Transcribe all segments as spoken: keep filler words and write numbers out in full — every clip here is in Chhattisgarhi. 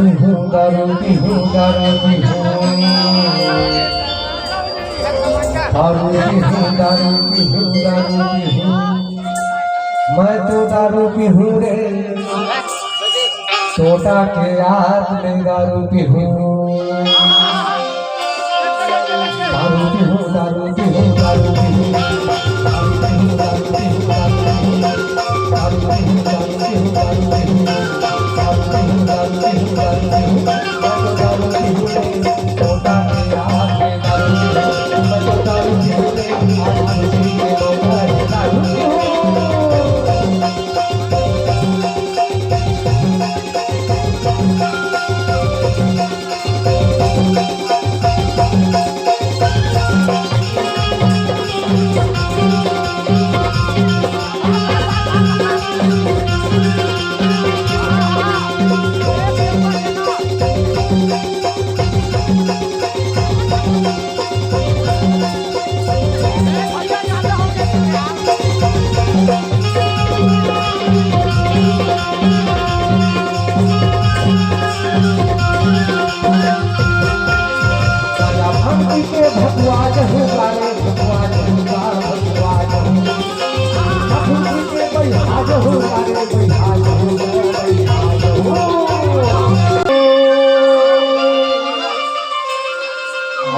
पीहूं, दारू पीहूं, दारू पीहूं। दारू पीहूं, दारू पीहूं, दारू पीहूं। मैं तो दारू पीहूं रे, तोता के याद में दारू पीहूं। दारू पीहूं, दारू पीहूं, दारू पीहूं। दारू पीहूं, दारू पीहूं, दारू पीहूं।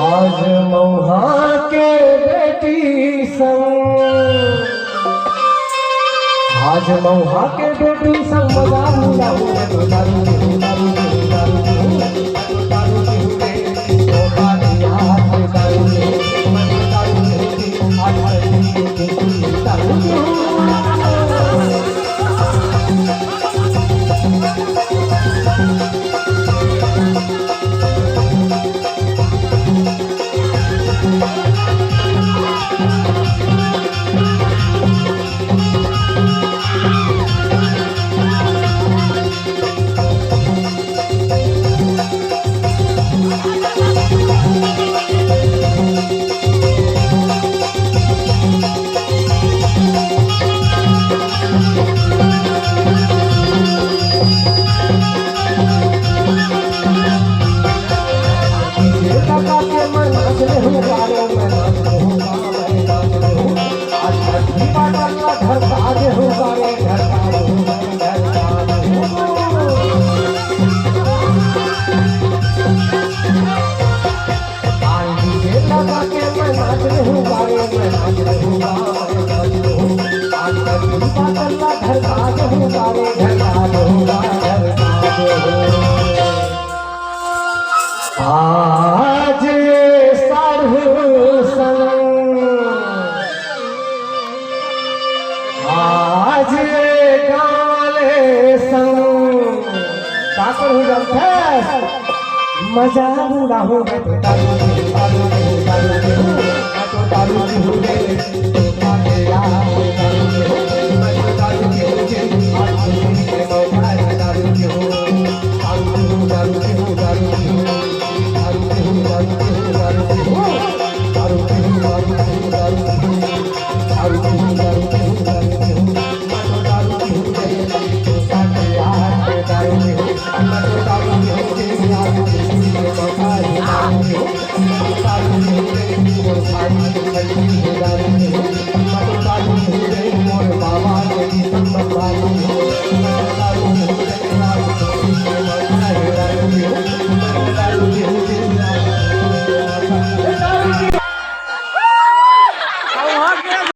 आज मउहा के बेटी संग, आज मउहा के बेटी संग मजा मिला हो। आज साढ़ू संग, आज गाले संग, का करूं जानथस? मजा उड़ाहूं मैं तो दारू पीहूं, दारू पीहूं, दारू पीहूं, मैं तो दारू पीहूं रे।